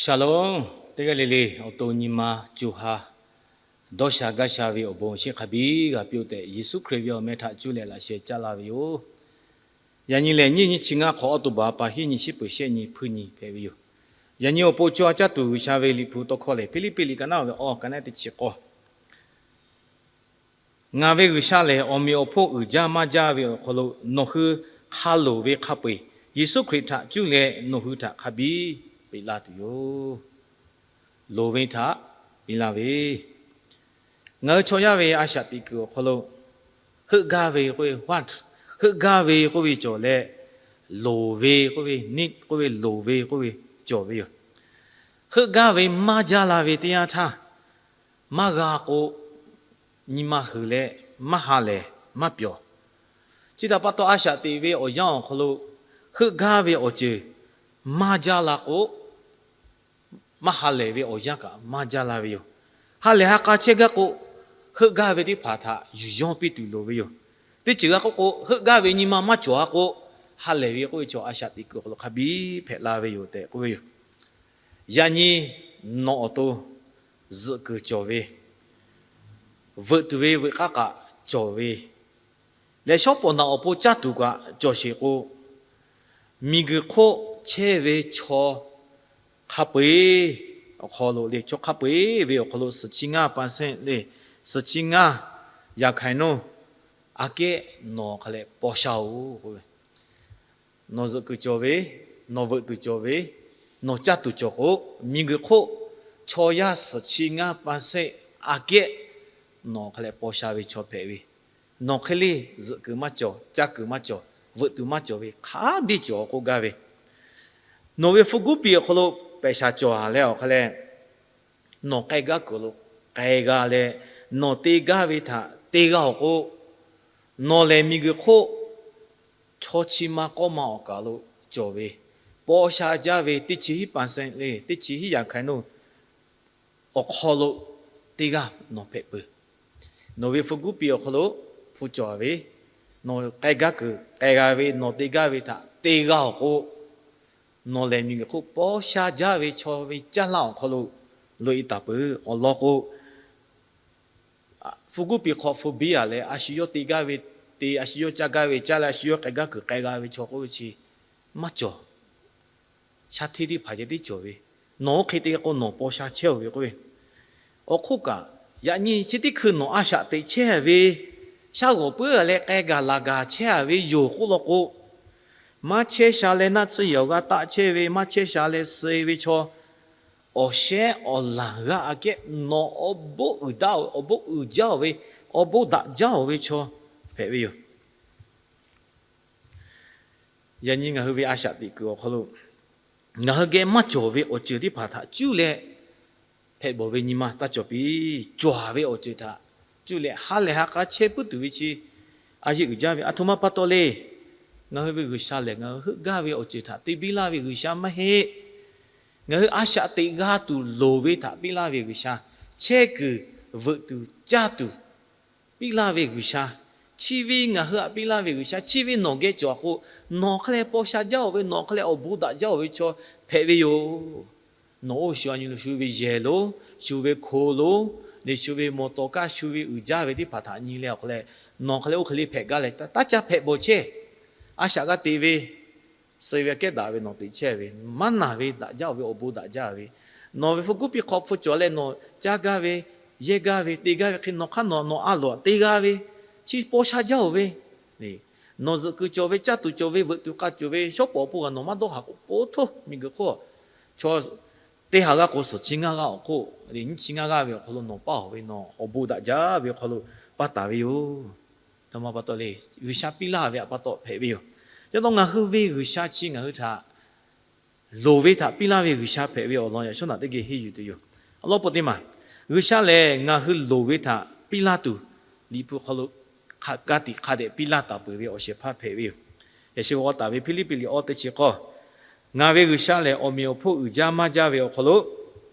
Shalom. Teˇ g'aˇ le le awˬ to nyi ma co ha dawˇ sha gaˇ sha ve awˬ bon awˬ shinˉ hk'a biˇ g'a piˇ-oˆ tehꞈ, Yeˍsuˆ Hkriꞈ ve awˬ meh htaꞈ cuˇ leh laꞈ sheh caˇ la ve yoˬ. Yaꞈ nyi lehˬ, nyiˇ nyiˇ chi ngaˇ hk'awꞈ, October pa hiˉ nyi, shiˉ peuˍ shehˆ nyi, hpuiˇ nyi hpehꞈ ve yoˬ. Yaꞈ nyi awˬ pon co ha caˇ tuˬ G'uiˬsha ve Liꞈ hpu tawˇ hkawˇ lehˬ, Hpiˇliˇpiˆ liꞈ ka naˉ ve awˬ ka naˉ teˇ chi k'awˇ Ngaˬ ve G'uiˬsha lehˬ, awˬ meꞈ awˬ hponˇ uiˍ jaˇ maˇ jaˇ ve awˬ hk'aw lo nawˬ hui hk'a loˍ ve hk'a peu-eˬ, Yeˍsuˆ Hkriꞈ htaꞈ cuˇ leh nawˬ hui htaꞈ hk'a biˇ peꞈ laˇ tuˬ yoˬ. Loˍ ve htaꞈ piˇ laˇ ve, ngaˬ hui chaw yaˇ ve a shaꞈ teꞈ kuiˬ awˬ hk'aw lo, heuˆ gaˇ ve k'oˆ ve, heuˆ gaˇ ve k'oˆ ve cawˬ leh, loˍ ve k'oˆ ve, needs k'oˆ ve, loˍ ve k'oˆ ve cawˬ ve yoˬ. Heuˆ gaˇ ve maˇ jaˇ la ve teˇ yanˇ htaˇ, maˇ g'a k'o, nyi ma hui leh maˇ ha lehˬ maˇ pyawˬ. Chi htaꞈ pa taw, a shaꞈ teꞈ ve awˬ yanˇ awˬ hk'aw lo heuˆ gaˇ ve awˬ ceuˬ maˇ jaˇ la k'o, maˇ ha lehˬ ve awˬ yanˇ kaꞈ maˇ jaˇ la ve yoˬ. Ha lehˬ ha k'a chehˇ gaˇ k'o, heuˆ gaˇ ve teˇ hpaˍ htaꞈ yuˬ yawˇ piˇ tuˬ loˍ ve yoˬ. Teˇ ceuˬ g'a k'oˆ k'o, heuˆ gaˇ ve nyi ma maˇ cawˬ a k'o, ha lehˬ ve k'oˆ ve chaw a shaꞈ teꞈ kuiˬ awˬ hk'aw lo hk'a biˇ hpehꞈ la ve yoˬ tehꞈ k'oˆ ve yoˬ. Yaꞈ nyi nawˬ awˬ to zuhꞈ kuiˬ cawˬ ve, veuꞈ tuˬ ve veuꞈ k'aˇ kaꞈ cawˬ ve leh, shawˉ pawˍ naꞈ awˬ pon caˇ tuˬ kaꞈ cawˬ sheˍ k'o, miˬguiˬ hk'oˆ chehˇ ve chaw hk'a peu-eˬ awˬ hk'aw lo le, chaw hk'a peu-eˬ ve awˬ hk'aw lo suhˍ chi ngaˇ percent le, suhˍ chi ngaˇ yaꞈ hkaiˍ nawˇ aꞈ kehˉ nawˬ hk'a leh paw sha-oˬ k'oˆ ve. Nawˬ zuhꞈ kuiˬ cawˬ ve, nawˬ veuꞈ tuˬ cawˬ ve, nawˬ caˇ tuˬ cawˬ k'o, miˬguiˬ hk'oˆ chaw yaˇ suhˍ chi ngaˇ percent aꞈ kehˉ nawˬ hk'a leh paw sha ve chaw hpehꞈ ve, nawˬ hk'e le zuhꞈ kuiˬ maˇ cawˬ, caˇ kuiˬ maˇ cawˬ, veuꞈ tuˬ maˇ cawˬ ve hk'a biˇ cawˬ k'oˆ gaˇ ve, nawˬ ve hpu guˇ piˍ awˬ hk'aw lo pehꞈ shaˍ cawˬ a leh awˬ hk'a leh, nawˬ k'ai gaˇ kuiˬ lo k'ai g'a leh, nawˬ te gaˇ ve htaꞈ te g'a-oˬ k'o, nawˬ lehˬ miˬguiˬ hk'oˆ chaw chi ma k'awˇ ma awˬ kaˬ lo cawˬ ve, paw sha jaˇ ve teˇ chi hiˉ percent le, teˇ chi hiˉ yaꞈ hkaiˍ nawˇ awˬ hk'aw lo teˇ g'aˇ nawˬ hpehꞈ peuˬ. Nawˬ ve hpu guˇ piˍ awˬ hk'aw lo hpu cawˬ ve, nawˬ k'ai gaˇ kuiˬ k'ai g'a ve, nawˬ te gaˇ ve htaꞈ te g'a-oˬ k'o, nawˬ lehˬ miˬguiˬ hk'oˆ paw sha jaˇ ve chaw ve caˇ laˇ awˬ hk'aw lo loꞈ-e taˍ peuˬ. Awˬ lawn k'o, hpu guˇ piˍ hk'awꞈ hpu biˇ a leh, a shu yawˇ te gaˇ ve te, a shu yawˇ caˇ gaˇ ve caˇ leh, a shu yawˇ k'ai gaˇ kuiˬ k'ai g'a ve chaw k'oˆ ve chi maˇ cawˬ. Sha hteˇ teˇ hpaˍ ceh tiˉ cawˬ ve, nawˬ oˇ hk'e te k'o nawˬ paw sha chehˇ-oˬ ve k'oˆ ve. Awˬ hk'oˆ kaꞈ, yaꞈ nyi chi teˇ hkui nawˬ a shaꞈ teꞈ chehˇ ve, shaˉ g'awˬ puiˉ a leh k'ai gaˬ laˬ gaˬ chehˇ a ve yoˬ k'oˆ law k'o, maˇ chehˇ sha leh naˆ tsuhˇ yehˬ awˬ g'aˇ taˆ chehˇ ve, maˇ chehˇ sha leh suh-e ve chaw, awˬ shehˉ awˬ laˬ g'aˇ aꞈ kehˉ nawˬ awˬ bon uiˍ daꞈ-oˬ, awˬ bon uiˍ jaˇ-oˬ ve, awˬ bon daꞈ jaˇ-oˬ ve chaw hpehꞈ ve yoˬ. Yaꞈ nyi ngaˬ hui ve a shaꞈ teꞈ kuiˬ awˬ hk'aw lo, ngaˬ hui geh maˇ cawˬ ve awˬ ceuˬ teˇ hpaˍ htaꞈ cuˇ leh hpehꞈ bawˬ ve nyi ma taˇ cawˬ piˇ. Cawˬ ve awˬ ceuˬ htaꞈ cuˇ leh ha lehˬ ha k'a chehˇ puiˉ tuˬ ve chi a yeˇ uiˍ jaˇ ve, aˬ htoꞈ ma pa taw le. Ngaˬ hui ve G'uiˬsha lehˬ, ngaˬ hui heuˆ gaˇ ve awˬ ceuˬ htaꞈ te biˇ laˇ ve G'uiˬsha maˇ heˆ. Ngaˬ hui a shaꞈ teꞈ g'a tuˬ loˍ ve htaꞈ piˇ laˇ ve G'uiˬsha, chehˇ kuiˬ veuꞈ tuˬ caˇ tuˬ piˇ laˇ ve G'uiˬsha, chi ve ngaˬ hui htaꞈ piˇ laˇ ve G'uiˬsha, chi ve nawˬ geh cawˬ a k'o, nawˬ hk'a leh paw sha jaˇ-oˬ ve, nawˬ hk'a leh awˬ bon daꞈ jaˇ-oˬ ve chaw hpehꞈ ve yoˬ. Nawˬ oˇ shu a nyi lo shu ve yehˬ lo, shu ve hko lo, le shu ve mawˬ tawˍ kaˇ shu ve uiˍ jaˇ ve teˇ hpaˍ htaꞈ nyi leh awˬ hk'a leh, nawˬ hk'a leh oˇ hk'e le hpehꞈ gaˇ leh taˇ caˇ hpehꞈ bawˬ chehˇ. A shaꞈ g'a teꞈ ve, suh ve aꞈ kehˉ daꞈ ve nawˬ teꞈ chehˇ ve, maˇ naˬ ve daꞈ jaˇ-oˬ ve, awˬ bon daꞈ jaˇ ve, nawˬ ve hpu guˇ piˇ hk'awꞈ hpu cawˬ leh nawˬ caˇ gaˇ ve, yehˇ gaˇ ve, te gaˇ ve hk'e nawˬ hk'aˇ nawˬ nawˬ a loꞈ te g'a ve, chi paw sha jaˇ-oˬ ve, nawˬ zuhꞈ kuiˬ cawˬ ve, caˇ tuˬ cawˬ ve, veuꞈ tuˬ k'a cawˬ ve, shawˉ pawˍ awˬ pon g'a nawˬ maˇ dawˇ haˍ k'o, po htoˇ miˬguiˬ hk'oˆ chaw teˇ ha g'aˇ k'o suhˍ chi ngaˇ g'aˇ awˬ hk'oˆ, nyiˇ chi ngaˇ g'aˇ ve awˬ hk'aw lo nawˬ paˇ-oˬ ve, nawˬ awˬ bon daꞈ jaˇ ve awˬ hk'aw lo paˇ taˍ ve yoˬ. Aˬ htoꞈ ma pa taw le, G'uiˬsha piˇ laˇ ve htaꞈ pa taw hpehꞈ ve yoˬ. Yaꞈ taw ngaˬ hui ve G'uiˬsha chi ngaˬ hui htaꞈ loˍ ve htaꞈ piˇ laˇ ve G'uiˬsha hpehꞈ ve awˬ lawn yaꞈ shawˉ naꞈ teˇ geh henˇ yuˬ tuˬ yoˬ. Awˬ lawn pon teˇ maˬ, G'uiˬsha lehˬ ngaˬ hui loˍ ve htaꞈ piˇ laˇ tuˬ, Liꞈ hpu hk'aw lo ka tiꞈ hk'a dehꞈ piˇ laˇ taˍ peuˬ ve awˬ shehˍ hpaˇ hpehꞈ ve yoˬ. Yaꞈ sheh g'aw taˍ ve Hpiˇliˇpiˆ liꞈ awˇ teˇ chi k'awˇ, ngaˬ ve G'uiˬsha lehˬ awˬ meꞈ awˬ hponˇ uiˍ jaˇ maˇ jaˇ ve awˬ hk'aw lo,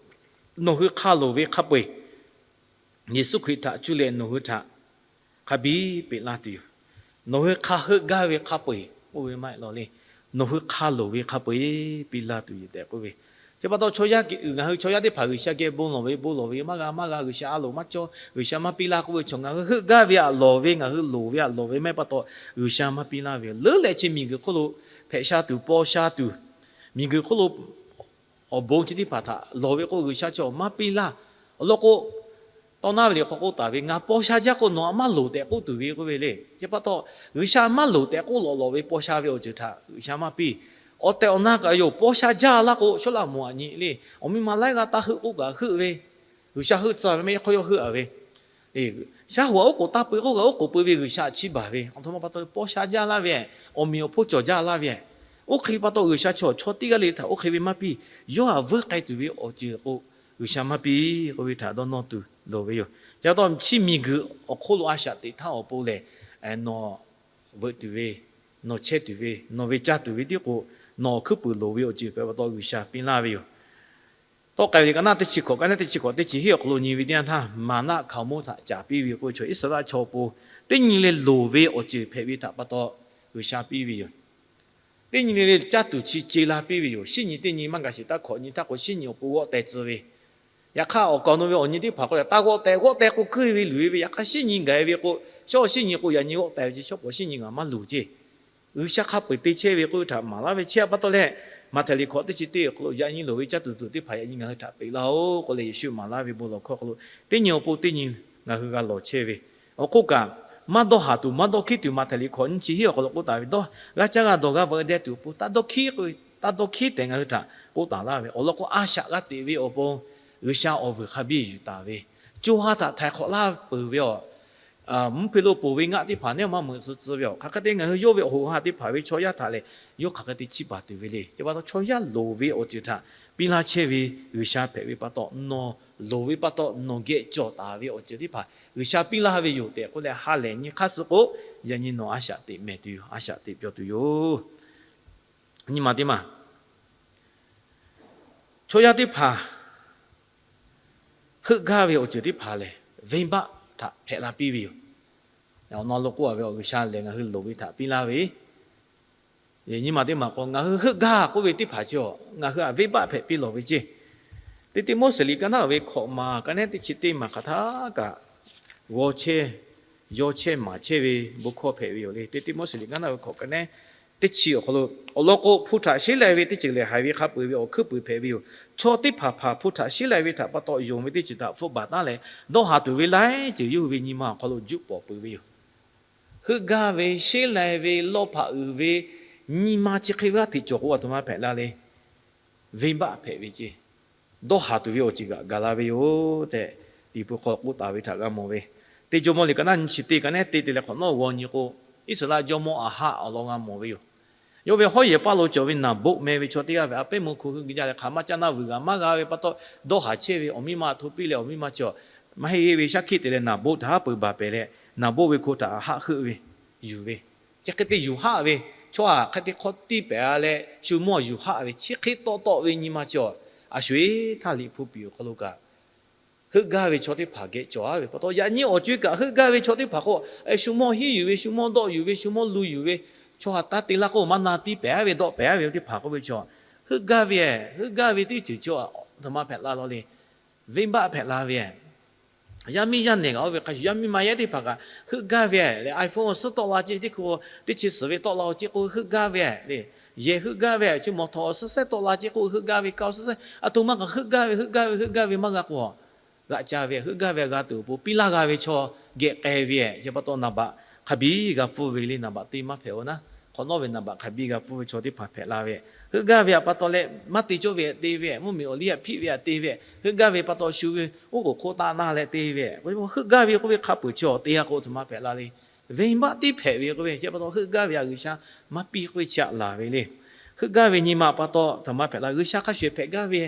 nawˬ hui hk'a loˍ ve hk'a peu-eˬ Yeˍsuˆ Hkriꞈ htaꞈ cuˇ leh nawˬ hui htaꞈ hk'a biˇ peꞈ laˇ tuˬ yoˬ. Nawˬ hui hk'a heuˆ gaˇ ve hk'a peu-eˬ k'oˆ ve maˇ heˆ law le. Nawˬ hui hk'a loˍ ve hk'a peu-eˬ piˇ laˇ tuˬ yoˬ tehꞈ k'oˆ ve. Chi pa taw chaw yaˇ geh uiˍ, ngaˬ hui chaw yaˇ teˇ hpaˍ G'uiˬsha geh bon lawˬ ve, bon lawˬ ve, maˇ g'a maˇ g'a, G'uiˬsha a loˍ maˇ cawˇ, G'uiˬsha maˇ piˇ laˇ k'oˆ ve chaw, ngaˬ hui heuˆ gaˇ ve aꞈ lawˬ ve, ngaˬ hui loˍ ve aꞈ lawˬ ve maˇ heˆ pa taw, G'uiˬsha maˇ piˇ laˇ ve. Leuˉ leh chi miˬguiˬ hk'oˆ lo hpehꞈ sha tuˬ, paw sha tuˬ, miˬguiˬ hk'oˆ lo awˬ bon chi teˇ hpaˍ htaꞈ lawˬ ve k'o, G'uiˬsha chaw maˇ piˇ laˇ. Awˬ lawn k'o, tawˇ naˇ ve liꞈ hk'aw k'oˆ taˍ ve, Ngaˬ paw sha jaˇ k'o, nawˬ aꞈ maˇ loˍ tehꞈ k'oˆ tuˬ ve k'oˆ ve le. Chi pa taw, G'uiˬsha maˇ loˍ tehꞈ k'oˆ lawꞈ lawꞈ ve paw sha ve awˬ ceuˬ htaꞈ G'uiˬsha maˇ piˇ. Awˬ tehˬ awˬ na kaꞈ yoˬ, paw sha jaˇ laˇ k'o, Sawˉlaꞈmonˍ aꞈ nyi le, awˬ miˇ ma laiˉ g'aˇ taˇ heuˆ k'oˆ kaꞈ heuˆ ve, G'uiˬsha heuˆ tcuh ve mehˆ hk'aw yawˇ heuˆ a ve, shaˉ hoꞈ aꞈ oˉ k'oˍ taˇ peu k'oˆ kaꞈ oˉ k'oˍ peu ve G'uiˬsha chiˇ baˬ ve. Awˬ htoꞈ ma pa taw paw sha jaˇ laˇ ve, awˬ meꞈ awˬ hponˇ cawˬ jaˇ laˇ ve, oˇ hk'e pa taw G'uiˬsha chaw chaw teˇ g'aˇ le htaꞈ oˇ hk'e ve maˇ piˇ. Yawˇ aꞈ vuiˇ k'ai tuˬ ve awˬ ceuˬ k'o, G'uiˬsha maˇ piˇ k'oˆ ve htaꞈ dawˇ nawˇ tuˬ loˍ ve yoˬ. Chi pa taw chi miˬguiˬ awˬ hk'oˆ lo a shaꞈ teꞈ htaˇ awˬ pon lehˬ, nawˬ veuꞈ tuˬ ve, nawˬ chehˇ tuˬ ve, nawˬ ve caˇ tuˬ ve tiˉ k'o, nawˬ awˬ hkuiˉ puiˍ loˍ ve awˬ ceuˬ hpehꞈ pa taw G'uiˬsha piˇ laˇ ve yoˬ. Tawˆ k'ai ve ka naˆ teˇ chi hkawꞈ, ka naˆ teˇ chi hkawꞈ teˇ chi hiˉ awˬ hk'aw lo nyi ve teˇ yanˇ htaˇ, maˍnaˆ hkaoˍmonˇ htaꞈ caˍ piˇ ve k'oˆ ve chaw, Iˉsaˍreˍlaˆ chaw pon teˇ nyi le loˍ ve awˬ ceuˬ hpehꞈ ve htaꞈ pa taw G'uiˬsha piˇ ve yoˬ. Teˇ nyi le le caˇ tuˬ chi ce la piˇ ve yoˬ. Shinˉ nyi teˇ nyi maˇ gaˬ sheˍ htaˇ hkawꞈ nyi htaˇ k'o, shinˉ nyi awˬ pon g'awˆ teh tcuh ve. Yaꞈ hk'aˇ, awˬ kaˍ awˬ nu ve awˬ nyi teˇ hpaˍ k'o, taˇ g'awˆ teh, g'awˆ teh k'o, kuiˇ ve luˬ ve. Yaꞈ hk'aˇ, shinˉ nyi gaˬ ve k'o, shawˉ shinˉ nyi k'o, yaꞈ nyi g'awˆ teh ve ce, shawˉ pawˍ shinˉ nyi ngaˬ maˇ luˬ ce. G'uiˬsha hk'a peu-eˬ te chehˇ ve k'oˆ ve htaꞈ maˍ laˇ ve. Chi pa taw leh, Maꞈhtehˍ liꞈ hkawꞈ teˇ chi teˇ awˬ hk'aw lo yaꞈ nyi loˍ ve caˇ tuˬ tuˬ teˇ hpaˍ yaꞈ nyi ngaˬ hui htaꞈ peꞈ laˇ-oˆ k'oˆ leh, Yeˍsuˆ maˍ laˇ ve bon lawˬ hkawˇ hk'aw lo, teˇ nyi awˬ pon teˇ nyi ngaˬ hui g'a lawˬ chehˇ ve. Awˬ hk'oˆ kaꞈ, maˇ dawˇ haˍ tuˬ maˇ dawˇ hkiˉ tuˬ, Maꞈhtehˍ liꞈ hkawꞈ nyiˇ chi hiˉ awˬ hk'aw lo k'oˆ taˍ ve, dawˇ g'a caˇ g'a dawˬ g'a veuꞈ deh tuˬ awˬ pon taˇ dawˇ hkiˉ k'oˆ ve, taˇ dawˇ hkiˉ tehꞈ ngaˬ hui htaꞈ k'oˆ taˍ laˇ ve. Awˬ lawn k'o, a shaꞈ g'a teꞈ ve awˬ pon G'uiˬsha awˬ vuiˬ hk'a biˇ yuˬ taˍ ve, co ha htaꞈ htaiˍ hk'awꞈ laˇ peuˬ ve awˬ mvuhˇ hpe lo ponˬ ve ngaˆ teˇ hpaˍ neˉ maˇ meuꞈ tcuh tcuh ve, hk'aˬ hk'e te ngaˬ hui yawˇ ve awˬ hoꞈ ha teˇ hpaˍ ve chaw yaˇ htaꞈ lehˬ, yawˇ hk'aˬ hk'e te chiˇ baˬ tuˬ ve le. Chi pa taw chaw yaˇ loˍ ve awˬ ceuˬ htaꞈ piˇ laˇ chehˇ ve G'uiˬsha hpehꞈ ve pa taw, nawˬ loˍ ve pa taw nawˬ geh cawˬ taˍ ve awˬ ceuˬ teˇ hpaˍ G'uiˬsha piˇ laˇ ve yoˬ tehꞈ k'oˆ leh ha lehˬ nyi hk'aˇ suh k'o, yaꞈ nyi nawˬ a shaꞈ teꞈ mehˍ tuˬ yoˬ, a shaꞈ teꞈ pyawˬ tuˬ yoˬ. Nyi ma teˇ maˬ, chaw yaˇ teˇ hpaˍ heuˆ gaˇ ve awˬ ceuˬ teˇ hpaˍ lehˬ, venˇbaˆ htaꞈ hpehꞈ la piˇ ve yoˬ. Awˬ na lo k'oˆ a ve, G'uiˬsha lehˬ ngaˬ hui loˍ ve htaꞈ piˇ laˇ ve, nyi ma teˇ maˬ k'o, ngaˬ hui heuˆ gaˇ k'oˆ ve teˇ hpaˍ chi, ngaˬ hui htaꞈ venˇbaˆ hpehꞈ piˇ lawˬ ve ceˇ. Teˇ Tiˆmoˉseˍ liꞈ ka naˆ ve hkawꞈ maˬ ka naˆ teˇ chi teˇ maˬ hk'aˬ htaˇ kaꞈ g'aw chehˇ, yaw chehˇ maˍ chehˇ ve bon hkawˇ hpehꞈ ve yoˬ le. Teˇ Tiˆmoˉseˍ liꞈ ka naˆ ve hkawꞈ ka naˆ teˇ chi awˬ hk'aw lo, awˬ lawn k'o, hpu htaꞈ sheˉ lai ve teˇ ceuˬ lehˬ, haiˬ ve hk'a peu-eˬ ve awˬ hkuiˉ puiˍ hpehꞈ ve yoˬ. Chaw teˇ hpaˍ hpaˍ hpu htaꞈ sheˉ lai ve htaꞈ pa taw yonˍ ve teˇ ceuˬ htaꞈ hpfuhˆ baˬ taˉ leh, dawˇ haˍ tuˬ ve laiˉ ceuˬ yawˇ hui ve nyi ma awˬ hk'aw lo juˆ pawˍ peuˬ ve yoˬ. Heuˆ gaˇ ve, sheˉ lai ve, lawˇ hpaꞈ uiˍ ve, nyi ma chi hk'e g'aˇ hteꞈ cawˬ k'o, a htoꞈ ma hpehꞈ la le. Venˇbaˆ hpehꞈ ve ceˇ. Dawˇ haˍ tuˬ ve awˬ ceuˬ kaꞈ gaˬ la ve yoˬ tehꞈ, Liꞈ hpu hk'aw k'oˆ taˍ ve htaꞈ g'a mawˬ ve. Teˇ Jawˇmawˇ liꞈ ka naˆ nyiˇ chi teˇ ka naˆ teˇ te leh hk'awꞈ nawˉ g'aw nyi k'o, Iˉsaˍreˍlaˆ jawˇmawˇ Aˍhaˆ awˬ lawn g'a mawˬ ve yoˬ. Yawˇ ve hawˉ yehˬ paˇ lo cawˬ ve Naˍboˆ meh ve chaw teˇ g'aˇ ve a pehˉ meuˇ hko hui g'uiˬ jaˇ leh hk'aˬ maˇ caˇ naˇ vuiˬ g'aꞈ maˇ g'a ve pa taw, dawˇ haˍ chehˇ ve awˬ miˇ ma hto piˇ leh awˬ miˇ ma chaw maˇ heˆ heˆ ve shaˉ hkiˆ te leh Naˍboˆ htaꞈ haˉ pui baˬ pehˍ leh, Naˍboˆ ve hko htaꞈ haˆ heuˆ ve, yuˬ ve, chi hk'e te yuˬ haˆ ve, chaw aˬ hk'e te hk'aw tiˇ pehˍ a leh shu mawˇ yuˬ haˆ ve, chi hk'e tawˆ tawˆ ve nyi ma chaw, a sho-eˬ htaˇ Liꞈ hpu piˍ awˬ hk'aw lo kaꞈ, heuˆ gaˇ ve chaw teˇ hpaˍ geh cawˬ a ve pa taw, yaꞈ nyi awˬ co-e kaꞈ heuˆ gaˇ ve chaw teˇ hpaˍ k'o, shu mawˇ hiˉ yuˬ ve, shu mawˇ dawˆ yuˬ ve, shu mawˇ lu yuˬ ve, chaw aˬ taˇ te laˇ k'o maˇ na tiˇ pehˍ a ve, dawˆ pehˍ a ve teˇ hpaˍ k'oˆ ve chaw, heuˆ gaˇ ve, heuˆ gaˇ ve teˇ ceuˬ chaw, a htoꞈ ma hpehꞈ la law le. Venˇbaˆ hpehꞈ la ve, yaˇ miˇ yaˇ nehˬ kaꞈ oˇ ve hk'a shuˍ, yaˇ miˇ ma yaˇ teˇ hpaˍ kaꞈ heuˆ gaˇ ve le. iPhone awˬ suhˉ tawˆ la ceˇ teˇ hkui, teˇ chi suhˍ ve tawˆ la-o ceˇ k'o heuˆ gaˇ ve le. Yehˬ heuˆ gaˇ ve, chi mawˬ htawꞈ awˬ suhˉ sehˉ tawˆ la ceˇ k'o heuˆ gaˇ ve, ka awˬ suhˉ sehˉ a htoꞈ ma kaꞈ heuˆ gaˇ ve, heuˆ gaˇ ve, heuˆ gaˇ ve maˇ g'a k'o, g'aꞈ ca ve, heuˆ gaˇ ve g'a tuˬ awˬ pon piˇ laˇ g'a ve chaw geh k'ai ve, chi pa taw naˍ baꞈ hk'a biˇ g'a pfuhˇ ve le. Naˍ baꞈ teˇ maˇ hpehꞈ-o naˉ, hk'awꞈ nawˉ ve naˍ baꞈ hk'a biˇ g'a pfuhˇ ve chaw teˇ hpaˍ hpehꞈ la ve, heuˆ gaˇ ve htaꞈ pa taw leh maˇ te cawˇ ve htaꞈ te ve, mvuhˇmiˬ awˬ liˇ htaꞈ hpiˆ ve htaꞈ te ve, heuˆ gaˇ ve pa taw shu ve uˉ k'oˍ hk'oˆ taˆ naˇ leh te ve, heuˆ gaˇ ve k'oˆ ve hk'a peuˬ chi awˬ te g'a k'o, a htoꞈ ma hpehꞈ la le. Venˇbaˆ tiˉ hpehꞈ ve k'oˆ ve, chi pa taw heuˆ gaˇ ve htaꞈ G'uiˬsha maˇ piˇ k'oˆ ve chi htaꞈ laˬ ve le. Heuˆ gaˇ ve nyi ma pa taw a htoꞈ ma hpehꞈ la, G'uiˬsha hk'a shuˍ hpehꞈ gaˇ ve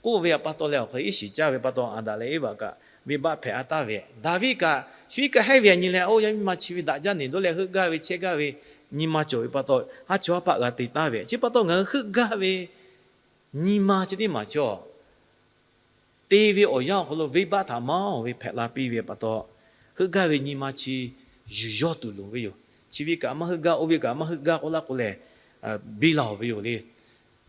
k'oˆ ve htaꞈ pa taw leh, awˬ hk'e iˉ shiˍ caˇ ve pa taw, Aˍdanˍ leh Eˇvaꞈ kaꞈ venˇbaˆ hpehꞈ a taˍ ve. Daˍviˆ kaꞈ shu iˉ kaˆ hehˉ ve htaꞈ nyi leh, oˇ yaˇ miˇ ma chi ve daꞈ jaˇ neˬ dawˇ leh heuˆ gaˇ ve chehˇ gaˇ ve nyi ma cawˬ ve pa taw, haˉ chawˇ haˉ paˆ g'a te taˍ ve. Chi pa taw ngaˬ hui heuˆ gaˇ ve nyi ma chi teˇ maˬ chaw te ve awˬ yanˇ awˬ hk'aw lo venˇbaˆ htaꞈ maˇ oˬ ve hpehꞈ la piˇ ve pa taw, heuˆ gaˇ ve nyi ma chi yuˬ yawˇ tuˬ loˍ ve yoˬ. Chi ve kaꞈ maˇ heuˆ gaˇ, oˇ ve kaꞈ maˇ heuˆ gaˇ k'oˆ laˇ k'o lehˬ, biˇ la-oˬ ve yoˬ le.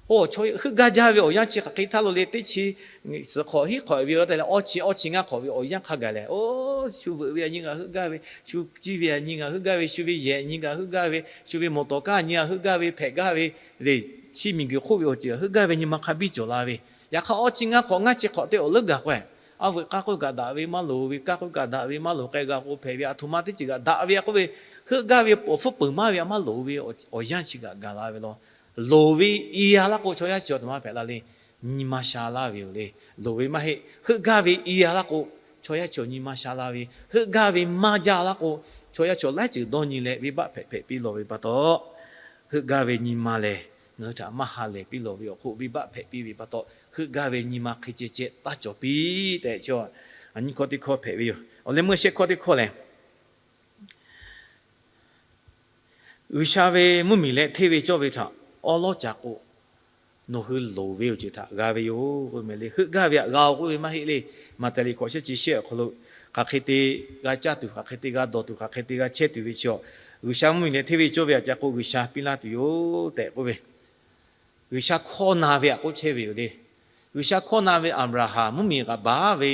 Oˇ chaw heuˆ gaˇ jaˇ ve awˬ yanˇ chi hk'aˬ hk'e htaˇ lo le, teˇ chi suhˍ hk'awꞈ hiˉ hk'awꞈ ve aˇ te leh, awˇ chi awˇ chi ngaˇ hk'awꞈ ve awˬ yanˇ hk'a gaˬ lehˬ, oˇ shu veuꞈ ve a nyi ngaˬ heuˆ gaˇ ve, shu ciˇ ve a nyi ngaˬ heuˆ gaˇ ve, shu ve yehˬ a nyi ngaˬ heuˆ gaˇ ve, shu ve mawˬ tawˍ kaˇ a nyi ngaˬ heuˆ gaˇ ve, hpehꞈ gaˇ ve, le, chi miˬguiˬ hk'oˆ ve awˬ ceuˬ heuˆ gaˇ ve nyi ma hk'a biˇ cawˬ la ve, yaꞈ hk'aˇ awˇ chi ngaˇ hk'awꞈ ngaˇ chi hk'awꞈ te awˬ leuˉ gaˬ k'o, a veuꞈ k'aˇ k'oˆ kaꞈ daꞈ ve maˇ loˍ ve, kaˇ k'oˆ kaꞈ daꞈ ve maˇ loˍ, k'ai g'a k'o hpehꞈ ve, aˬ htoꞈ ma teˇ ceuˬ kaꞈ daꞈ ve a k'oˆ ve, heuˆ gaˇ ve awˬ hpfuhˇ peuˬ maˇ ve a maˇ loˍ ve awˬ yanˇ chi kaꞈ gaˬ la ve law. Loˍ ve i a laˇ k'o, chaw yaˇ chi awˬ htoꞈ ma hpehꞈ la le, nyi ma sha laˇ ve yoˬ le. Loˍ ve maˇ heˆ. Heuˆ gaˇ ve i a laˇ k'o, chaw yaˇ chi awˬ nyi ma sha la ve. Heuˆ gaˇ ve maˇ jaˇ laˇ k'o, chaw yaˇ chi awˬ laiˉ ceuˬ dawˇ nyi leh venˇbaˆ hpehꞈ hpehꞈ piˇ lawˬ ve pa taw, heuˆ gaˇ ve nyi ma lehˬ ngaˬ hui htaꞈ maˇ ha lehˬ piˇ lawˬ ve awˬ hk'oˆ venˇbaˆ hpehꞈ piˇ ve pa taw, heuˆ gaˇ ve nyi ma hk'e ceh ceh taˇ cawˬ piˇ tehꞈ chi, a nyi hkawˇ teˇ hkawˇ hpehꞈ ve yoˬ. Awˬ leh meuˇ shehˆ hkawˇ teˇ hkawˇ lehˬ, G'uiˬsha ve mvuhˇmiˬ leh hteˇ ve cawˇ ve htaꞈ awˉ lawˉ ca k'o, nawˬ hui loˍ ve awˬ ceuˬ htaꞈ g'a ve yoˬ k'oˆ ve le. Heuˆ gaˇ ve htaꞈ g'a-oˬ k'oˆ ve maˇ heˆ le. Maꞈhtehˍ liꞈ hkawꞈ shehˆ chi shehˆ awˬ hk'aw lo, hk'aˬ hk'e te g'a caˇ tuˬ, hk'aˬ hk'e te g'a dawˬ tuˬ, hk'aˬ hk'e te g'a chehˇ tuˬ ve chi, G'uiˬsha mvuhˇmiˬ leh hteˇ ve cawˇ ve htaꞈ ca k'o G'uiˬsha piˇ laˇ tuˬ yoˬ tehꞈ k'oˆ ve, G'uiˬsha hkawˇ na ve htaꞈ k'oˆ chehˇ ve yoˬ le. G'uiˬsha hkawˇ na ve Aˍbraˍhanˍ mvuhˇmiˬ kaꞈ baˬ ve,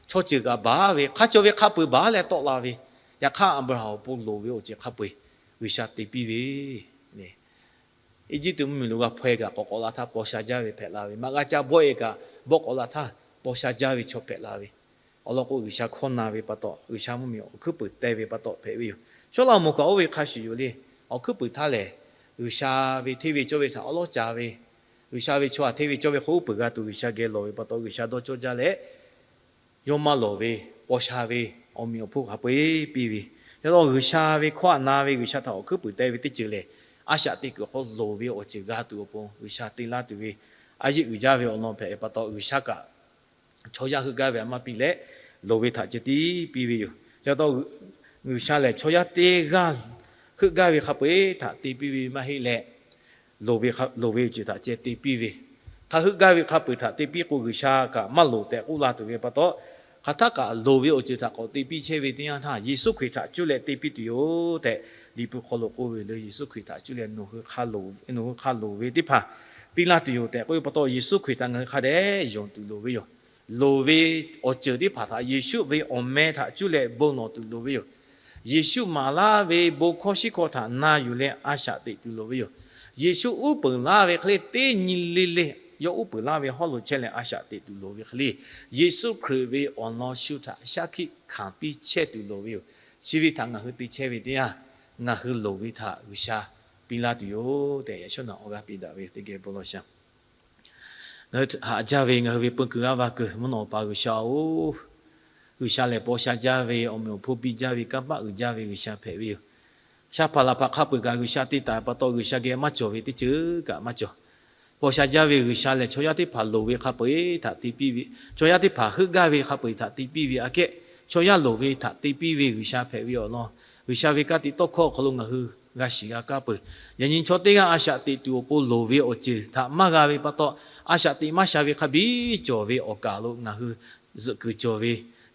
chaw ceuˬ kaꞈ baˬ ve, hk'a cawˬ ve hk'a peu-eˬ baˬ leh tawˆ la ve, yaꞈ hk'aˇ Aˍbraˍhanˍ awˬ pon loˍ ve awˬ ceuˬ hk'a peu-eˬ G'uiˬsha te piˇ ve Eˇjiˇtuꞈ mvuhˇmiˬ lo g'a hpaw-e kaꞈ k'awꞈ k'awꞈ la htaˇ paw sha jaˇ ve hpehꞈ la ve, maꞈ g'a ca bawˆ-e kaꞈ bawˆ k'awꞈ la htaˇ paw sha jaˇ ve chaw hpehꞈ la ve, awˬ lawn k'o G'uiˬsha hkawˇ na ve pa taw, G'uiˬsha mvuhˇmiˬ awˬ hkuiˉ puiˍ teh ve pa taw hpehꞈ ve yoˬ. Sawˉlaꞈmonˍ kaꞈ oˇ ve hk'a shuˍ yoˬ le. Awˬ hkuiˉ puiˍ htaˇ lehˬ, G'uiˬsha ve hteˇ ve cawˇ ve htaꞈ awˉ lawˉ ca ve, G'uiˬsha ve chaw htaꞈ hteˇ ve cawˇ ve hk'oˆ uˉ peunˍ g'a tuˬ G'uiˬsha geh lawˬ ve pa taw, G'uiˬsha dawˇ cawˇ jaˇ leh, yawˇ maˇ lawˬ ve, paw sha ve, awˬ meꞈ awˬ hponˇ hk'a peu-eˬ piˇ ve, yaꞈ taw G'uiˬsha ve hkawˇ htaꞈ na ve, G'uiˬsha htaꞈ awˬ hkuiˉ puiˍ teh ve teˇ ceuˬ lehˬ, a shaꞈ teꞈ kuiˬ awˬ hk'aw loˍ ve awˬ ceuˬ g'a tuˬ awˬ pon G'uiˬsha te laˇ tuˬ ve, a yeˆ uiˍ jaˇ ve awˬ lawn hpehꞈ ve pa taw, G'uiˬsha kaꞈ chaw yaˇ heuˆ gaˇ ve htaꞈ maˇ piˇ leh, loˍ ve htaꞈ ceh tiˉ piˇ ve yoˬ. Yaꞈ taw G'uiˬsha lehˬ chaw yaˇ teˇ g'aˇ heuˆ gaˇ ve hk'a peu-eˬ htaꞈ te piˇ ve maˇ heˆ leh, loˍ ve awˬ ceuˬ htaꞈ ceh te piˇ ve, hk'a heuˆ gaˇ ve hk'a peu-eˬ htaꞈ te piˇ k'o G'uiˬsha kaꞈ maˇ loˍ tehꞈ k'oˆ la tuˬ ve pa taw, hk'aˬ htaˇ kaꞈ loˍ ve awˬ ceuˬ htaꞈ k'awꞈ te piˇ chehˇ ve teˇ yanˇ htaˇ, Yeˍsuˆ Hkriꞈ htaꞈ cuˇ leh te piˇ tuˬ yoˬ tehꞈ Liꞈ hpu hk'aw lo k'oˆ ve le. Yeˍsuˆ Hkriꞈ htaꞈ cuˇ leh nawˬ hui hk'a loˍ ve teˇ hpaˍ piˇ laˇ tuˬ yoˬ tehꞈ k'oˆ ve pa taw, Yeˍsuˆ Hkriꞈ htaꞈ ngaˬ hui hk'a dehꞈ yonˍ tuˬ loˍ ve yoˬ. Loˍ ve awˬ ceuˬ teˇ hpaˍ htaꞈ Yeˍsuˆ ve awˬ meh htaꞈ cuˇ leh bon lawˬ tuˬ loˍ ve yoˬ. Yeˍsuˆ maˍ laˇ ve bon hkawˇ shiˉ hkawˇ htaꞈ na yuˬ leh a shaꞈ teꞈ tuˬ loˍ ve yoˬ. Yeˍsuˆ uˉ peunˍ laˇ ve hk'e le teˇ nyi le le, yawˇ uˉ peunˍ laˇ ve hawˉ lo chehˇ leh a shaꞈ teꞈ tuˬ loˍ ve hk'e le, Yeˍsuˆ Hkriꞈ ve awˬ lawn shu htaꞈ shaˉ hkiˆ hkanˍ piˇ chehˇ tuˬ loˍ ve yoˬ. Chi ve htaꞈ ngaˬ hui te chehˇ ve teˇ yanˇ, ngaˬ hui loˍ ve htaꞈ G'uiˬsha piˇ laˇ tuˬ yoˬ tehꞈ, yaꞈ shawˉ naꞈ awˬ g'aˇ piˇ daꞈ ve teˇ geh bon lawˬ shaˍ. Ngaˬ hui haꞈ jaˇ ve ngaˬ hui ve peun kuiˬ g'aˇ va kuiˬ mvuhˇ naw pa G'uiˬsha-oˬ, G'uiˬsha lehˬ paw sha jaˇ ve, awˬ meꞈ awˬ hponˇ biˇ jaˇ ve, kanˇ paˆ uiˍ jaˇ ve G'uiˬsha hpehꞈ ve yoˬ. Sha hpaˍ laˬ hpaˍ hk'a peu-eˬ kaꞈ G'uiˬsha te taˍ ve pa taw, G'uiˬsha geh maˇ cawˬ ve teˇ ceuˬ kaꞈ maˇ cawˬ. Paw sha jaˇ ve G'uiˬsha lehˬ, chaw yaˇ teˇ hpaˍ loˍ ve hk'a peu-eˬ htaꞈ te piˇ ve, chaw yaˇ teˇ hpaˍ heuˆ gaˇ ve hk'a peu-eˬ htaꞈ te piˇ ve aꞈ kehˉ, chaw yaˇ loˍ ve htaꞈ te piˇ ve G'uiˬsha hpehꞈ ve awˬ lawn, G'uiˬsha ve ka tiꞈ tawˇ hkawˇ awˬ hk'aw lo ngaˬ hui g'a shiˍ g'a kaˇ peuˬ. Yaꞈ nyi chaw teˇ g'aˇ a shaꞈ teꞈ tuˬ awˬ pon loˍ ve awˬ ceuˬ htaꞈ maˇ g'a ve pa taw, a shaꞈ teꞈ maˇ sha ve hk'a biˇ cawˬ ve awˬ kaˬ lo ngaˬ hui zuhꞈ kuiˬ cawˬ ve,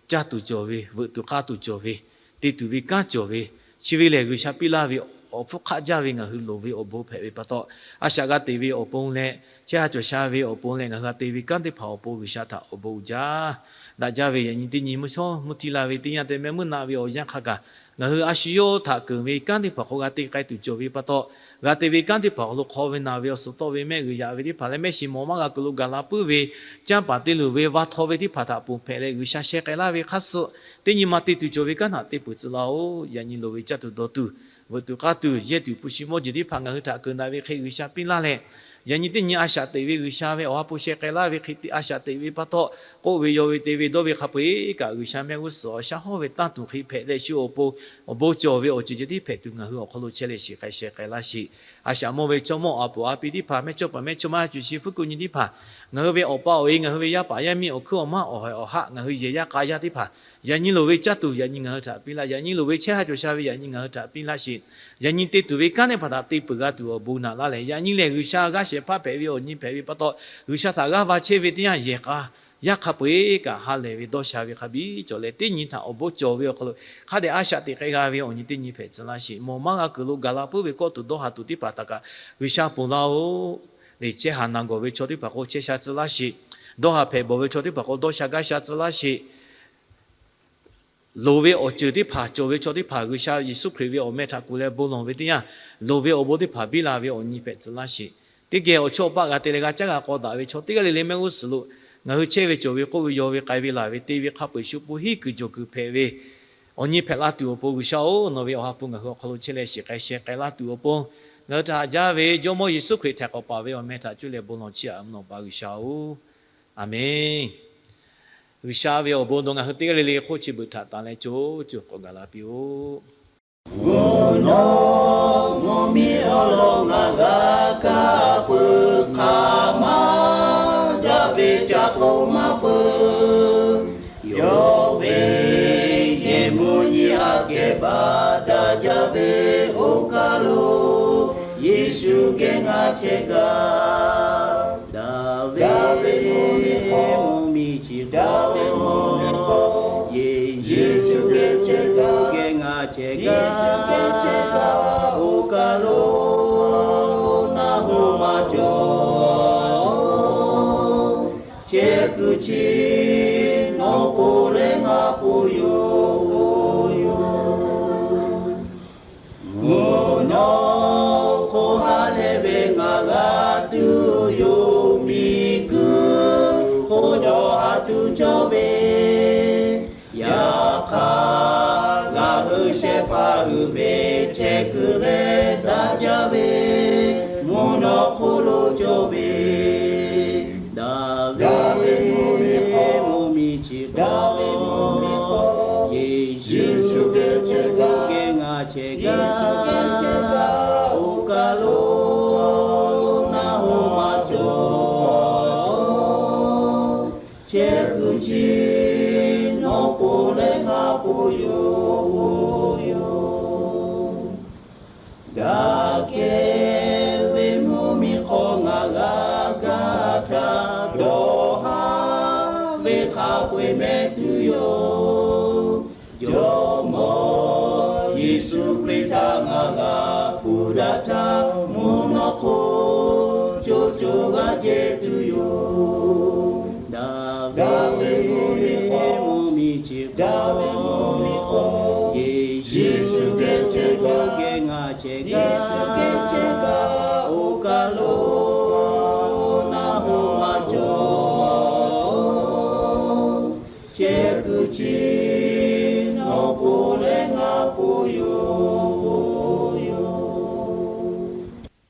caˇ tuˬ cawˬ ve, veuꞈ tuˬ k'aˇ tuˬ cawˬ ve, te tuˬ ve kanˉ cawˬ ve, chi ve lehˬ G'uiˬsha piˇ laˇ ve awˬ hpfuhˇ hk'aˆ jaˇ ve ngaˬ hui loˍ ve awˬ bon hpehꞈ ve pa taw, a shaꞈ g'a teꞈ ve awˬ pon leh, chehˇ ha cawˬ sha ve awˬ pon leh ngaˬ hui g'a te ve kanˉ teˇ hpaˍ awˬ pon G'uiˬsha htaꞈ awˬ bon uiˍ jaˇ. Daꞈ jaˇ ve yaꞈ nyi teˇ nyi mvuhˇ shawˉ mvuhˇ htiˇ la ve teˇ yanˇ tehꞈ mehˆ meuˇ naˆ ve awˬ yanˇ hk'a gaˬ, ngaˬ hui a shu yawˇ htaꞈ keunˍ ve kanˉ teˇ hpaˍ hk'aw g'a te k'ai tuˬ cawˬ ve pa taw, g'a te ve kanˉ teˇ hpaˍ awˬ hk'aw lo hk'aw ve naˬ ve awˬ suhˍ tawˆ ve mehˆ g'uiˬ yaꞈ ve teˇ hpaˍ leh mehˆ shiˍ mawˬ maˇ g'a kuiˬ lo gaˬ la puiˉ ve, canˇ paˍ te luˬ ve va htaw ve teˇ hpaˍ htaꞈ ponˬ hpehꞈ leh G'uiˬsha sheh k'ai laˇ ve hk'aˇ suh, teˇ nyi ma te tuˬ cawˬ ve kanˉ htaꞈ te peuˬ tcuh laˇ-oˬ. Yaꞈ nyi loˍ ve caˇ tuˬ dawˬ tuˬ, veuꞈ tuˬ k'aˇ tuˬ, yehˇ tuˬ hpu shi mawˇ jeˬ teˇ hpaˍ ngaˬ hui htaꞈ keunˍ daꞈ ve hk'e G'uiˬsha piˇ laˇ leh, yaꞈ nyi teˇ nyi a shaꞈ teꞈ ve G'uiˬsha ve awˬ ha hpu sheh k'ai laˇ ve hk'e a shaꞈ teꞈ ve pa taw, k'oˆ ve yaw ve te ve dawˇ ve hk'a peu-eˬ kaꞈ G'uiˬsha mehˆ g'uˇ suhˍ awˬ shaˉ hawˉ ve tanˇ tuˬ hk'e hpehꞈ leh shu awˬ pon awˬ bon cawˬ ve awˬ ceuˬ ceh tiˉ hpehꞈ tuˬ ngaˬ hui awˬ hk'aw lo chehˇ leh shiˍ k'ai sheh k'ai laˇ sheˍ. A shaꞈ mawˇ ve chaw mawˇ a poˍ a pi teˇ hpaˍ mehˇchawˇ paˍ mehˇchawˇma cuˬ shi hpfuhˇ kuˆ nyi teˇ hpaˍ, ngaˬ hui ve awˬ pa awˬ e, ngaˬ hui ve yaˇ paˍ yaˇ miˇ awˬ hkuiˉ awˬ maˉ awˬ haiˬ awˬ haˆ, ngaˬ hui yehˬ yaˇ k'a yaˇ teˇ hpaˍ, yaꞈ nyi loˍ ve caˇ tuˬ yaꞈ nyi ngaˬ hui htaꞈ piˇ laˇ. Yaꞈ nyi loˍ ve chehˇ ha cawˬ sha ve yaꞈ nyi ngaˬ hui htaꞈ piˇ laˇ sheˍ. Yaꞈ nyi te tuˬ ve kanˉ teˇ hpaˍ htaꞈ te peuˬ g'a tuˬ awˬ bon naꞈ laˇ leh, yaꞈ nyi lehˬ G'uiˬsha g'aˇ shehˍ hpaˇ hpehꞈ ve awˬ nyi hpehꞈ ve pa taw, G'uiˬsha htaꞈ g'aˇ va chehˇ ve teˇ yanˇ yehˬ k'a yaˇ hk'a peu-eˬ kaꞈ ha lehˬ ve dawˇ sha ve hk'a biˇ cawˬ leh, teˇ nyi htaꞈ awˬ bon cawˬ ve awˬ hk'aw lo hk'a dehꞈ a shaꞈ teꞈ k'ai g'a ve awˬ nyi teˇ nyi hpehꞈ tcuh laˇ sheˍ. Mawˬ maˇ g'a kuiˬ lo gaˬ la puiˉ ve kawˆ tuˬ dawˇ ha tuˬ teˇ hpaˍ htaꞈ kaꞈ G'uiˬsha ponˬ laˇ-oˬ. Liꞈ chehˇ haˍ na gawˬ ve chaw teˇ hpaˍ k'o chehˇ sha tcuh laˇ sheˍ. Dawˇ haˍ hpehꞈ bawˬ ve chaw teˇ hpaˍ k'o dawˇ sha gaˇ sha tcuh laˇ sheˍ. Loˍ ve awˬ ceuˬ teˇ hpaˍ cawˬ ve chaw teˇ hpaˍ G'uiˬsha Yeˍsuˆ Hkriꞈ ve awˬ meh htaꞈ kuˬ leh bon lawˬ ve teˇ yanˇ, loˍ ve awˬ bon teˇ hpaˍ biˇ la ve awˬ nyi hpehꞈ tcuh laˇ sheˍ. Teˇ geh awˬ chawˇ awˬ paˆ g'a te leh g'a caˇ g'a k'aw daꞈ ve chaw teˇ g'aˇ le le mehˆ g'uˇ suhˍ lo ngaˬ hui chehˇ ve cawˬ ve k'oˆ ve yaw ve k'ai ve laˬ ve te ve hk'a peu-eˬ shu pon hiˉ kuiˬ jawˬ kuiˬ hpehꞈ ve awˬ nyi hpehꞈ la tuˬ awˬ pon G'uiˬsha-oˬ, nawˬ ve awˬ ha hpu ngaˬ hui awˬ hk'aw lo chehˇ leh shiˍ k'ai sheh k'ai laˇ tuˬ awˬ pon, ngaˬ hui htaꞈ haꞈ jaˇ ve Jawˇmawˇ Yeˍsuˆ Hkriꞈ htaiˍ hk'awꞈ paˍ ve awˬ meh htaꞈ cuˇ leh bon lawˬ chiˇ aꞈ mvuhˇ naw baˬ G'uiˬsha-oˬ, Aˍmenˇ. G'uiˬsha ve awˬ bon dawˬ ngaˬ hui teˇ g'aˇ le le hk'oˆ chi beuꞈ htaꞈ tanˬ leh co co k'awꞈ gaˬ la piˇ-oˆ. Mvuhˇ naw mvuhˇ miˬ awˬ lawn ngaˬ g'a kaˇ peuˬ hk'aˬ ma, jaˇ ve ca hk'oˆ maˇ peuˬ. Yawˇ ve yehˬ mvuhˇ nyi aꞈ kehˬ baˬ daꞈ jaˇ ve oˇ kaˬ lo, Yeˍsuˆ geh ngaˬ chehˇ gaˇ. Daꞈ ve mvuhˇ miˬ chi daꞈ ve mvuhˇ miˬ hk'aw, Yeˍsuˆ geh chehˇ gaˇ, geh ngaˬ chehˇ gaˇ, oˇ kaˬ lo naˬ hu maˇ cawˬ. Chehˇ kuiˬ chi nawˬ k'oˆ leh ngaˬ k'oˆ yoˬ. Mvuhˇ naw hk'oˆ ha leh ve ngaˬ g'a tuˬ yoˬ. Miˬguiˬ hk'oˆ yawˇ ha tuˬ cawˬ ve, yaꞈ hk'aˇ ngaˬ hui shehˍ hpaˇ uiˍ ve chehˇ kuiˬ leh daꞈ jaˇ ve, mvuhˇ naw hk'oˆ lo cawˬ ve, daꞈ ve mvuhˇ miˬ chi daꞈ ve mvuhˇ miˬ hk'aw, Yeˍsuˆ geh chehˇ gaˇ, geh ngaˬ chehˇ gaˇ, oˇ kaˬ lo naˬ hu maˇ cawˬ. Chehˇ kuiˬ chi nawˬ k'oˆ leh ngaˬ k'oˆ yoˬ. Daꞈ kehˬ ve mvuhˇ miˬ hk'aw ngaˬ g'a gaˇ htaˇ, dawˇ haˍ ve hk'a peu-eˬ mehˆ tuˬ yoˬ. Jawˇmawˇ Yeˍsuˆ Hkriꞈ htaꞈ ngaˬ g'a hpu daꞈ htaˇ, mvuhˇ naw hk'oˆ co co g'a jehˬ tuˬ yoˬ. Daꞈ ve mvuhˇ miˬ chi daꞈ ve mvuhˇ miˬ hk'aw, Yeˍsuˆ geh chehˇ gaˇ, geh ngaˬ chehˇ gaˇ, oˇ kaˬ lo naˬ hu maˇ cawˬ. Chehˇ kuiˬ chi nawˬ k'oˆ leh ngaˬ k'oˆ yoˬ.